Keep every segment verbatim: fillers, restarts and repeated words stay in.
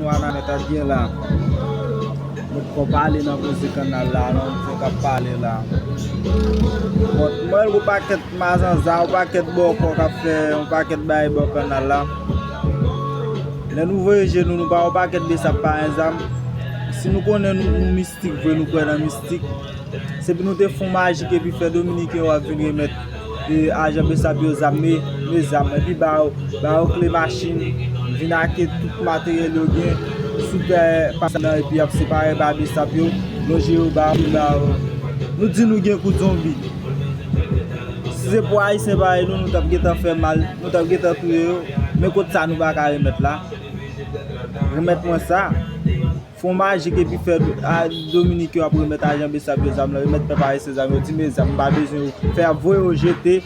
Nou ann mèt ap gen la. Nou poko pale nan koze kannal la non, nou fèk ap pale la. Bon, mwen wè yon pakèt mazanza, yon pakèt bòkò k ap fè yon pakèt bagay bò kannal la. Lè nou voye je nou, nou pa yon pakèt besap pa gen zam. Si nou konnen nou, nou mistik vre, nou kwè nan mistik, se pou nou te fè yon majik epi fè Dominiken yo ap vin remèt e, ajan besap yo zam, men, men zam, epi ba yo, ba yo kle machin, vin ake tout materyèl yo gen sou tè pa sa nan, epi y ap separe ba besap yo, lonje yo ba yo, ba yo. Nou di nou gen kout zonbi. Si se pou Ayisyen parèy nou, nou t ap gentan fè mal, nou t ap gentan touye yo, men kout sa nou pa ka remèt la. Remèt mwen sa. Fè yon majik epi fè a, Dominik yo ap remèt ajan besap yo zam nan, remèt pèp ayisyen zam yo, di men zam, m pa bezwen yo, fè ap voye yo jete.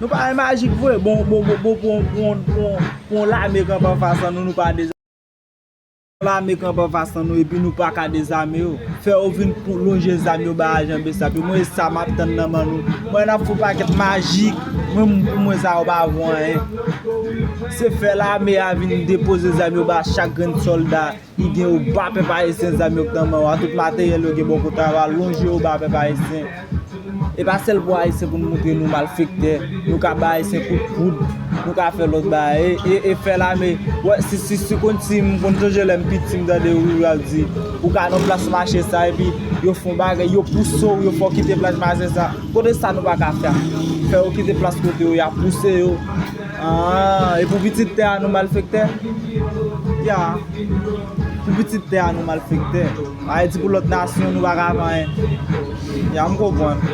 Nou pa wè majik vre, bon, bon, bon, bon, pou, pou, pou, pou yon lame kanpe anfas an nou, nou pa dezame. Yon lame kanpe anfas an nou, epi nou pa ka dezame yo. Fè yo vin pou lonje zam yo ba ajan besap yo. Mwen, e sa m ap tann nan men nou. Mwen, n ap fè yon pakèt majik, mwen, pou mwen, sa yo pa vo anyen. Se fè lame a vin depoze zam yo ba chak grenn sòlda. Ki gen yo ba pèp ayisyen zam yo k nan men yo a, tout materyèl yo gen bò kote a, yo alonje yo ba pèp ayisyen. E pa sèl pou ayisyen pou nou montre nou malfektè, nou ka ba ayisyen kout poud, nou ka fè lòt bagay, e, e, e fè lame. Wè, si, si, si konn si m konn sonje lè m piti, m tande yo, yo ap di, ou ka nan plas mache sa, epi yo fè yon bagay, yo pouse w, yo fè w kite plas mache sa. Kote sa nou pa ka fè? Fè yo kite plas kote yo, y ap pouse yo. Ah, e pou pitit tè a nou malfektè? Ya. Pou pitit tè a nou malfektè. Ayiti pou lòt nasyon nou pa ka fè anyen. Ya, m konprann.